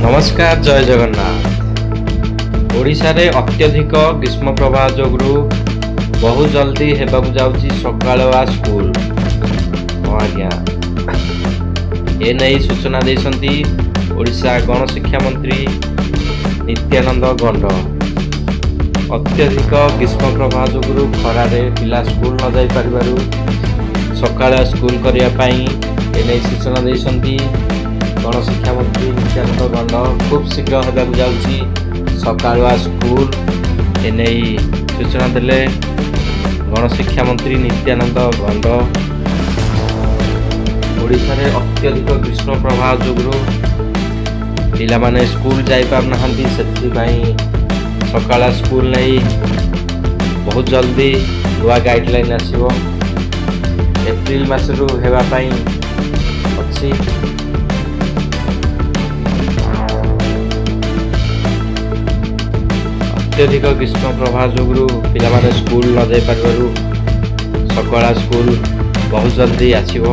ନମସ୍କାର, ଜୟ ଜଗନ୍ନାଥ। ଓଡ଼ିଶାରେ ଅତ୍ୟଧିକ ଗ୍ରୀଷ୍ମ ପ୍ରବାହ ଯୋଗୁଁ ବହୁ ଜଲ୍ଦି ହେବାକୁ ଯାଉଛି ସକାଳୁଆ ସ୍କୁଲ। ହଁ ଆଜ୍ଞା, ଏନେଇ ସୂଚନା ଦେଇଛନ୍ତି ଓଡ଼ିଶା ଗଣଶିକ୍ଷା ମନ୍ତ୍ରୀ ନିତ୍ୟାନନ୍ଦ ଗଣ୍ଡ। ଅତ୍ୟଧିକ ଗ୍ରୀଷ୍ମ ପ୍ରବାହ ଯୋଗୁଁ ଖରାରେ ପିଲା ସ୍କୁଲ ନ ଯାଇପାରିବାରୁ ସକାଳୁଆ ସ୍କୁଲ କରିବା ପାଇଁ ଏନେଇ ସୂଚନା ଦେଇଛନ୍ତି ଗଣଶିକ୍ଷା ମନ୍ତ୍ରୀ ନିତ୍ୟାନନ୍ଦ ଗଣ୍ଡ। ଖୁବ୍ ଶୀଘ୍ର ହେବାକୁ ଯାଉଛି ସକାଳୁଆ ସ୍କୁଲ, ଏନେଇ ସୂଚନା ଦେଲେ ଗଣଶିକ୍ଷା ମନ୍ତ୍ରୀ ନିତ୍ୟାନନ୍ଦ ଗଣ୍ଡ। ଓଡ଼ିଶାରେ ଅତ୍ୟଧିକ ଗ୍ରୀଷ୍ମ ପ୍ରବାହ ଯୋଗୁଁ ପିଲାମାନେ ସ୍କୁଲ ଯାଇପାରୁନାହାନ୍ତି। ସେଥିପାଇଁ ସକାଳୁଆ ସ୍କୁଲ ନେଇ ବହୁତ ଜଲ୍ଦି ନୂଆ ଗାଇଡ଼ଲାଇନ୍ ଆସିବ। ଏପ୍ରିଲ ମାସରୁ ହେବା ପାଇଁ ଅଛି। ଅତ୍ୟଧିକ ଗ୍ରୀଷ୍ମ ପ୍ରବାହ ଯୋଗୁଁ ପିଲାମାନେ ସ୍କୁଲ ନ ଯାଇପାରିବାରୁ ସକାଳୁଆ ସ୍କୁଲ ବହୁତ ଜଲ୍ଦି ଆସିବ।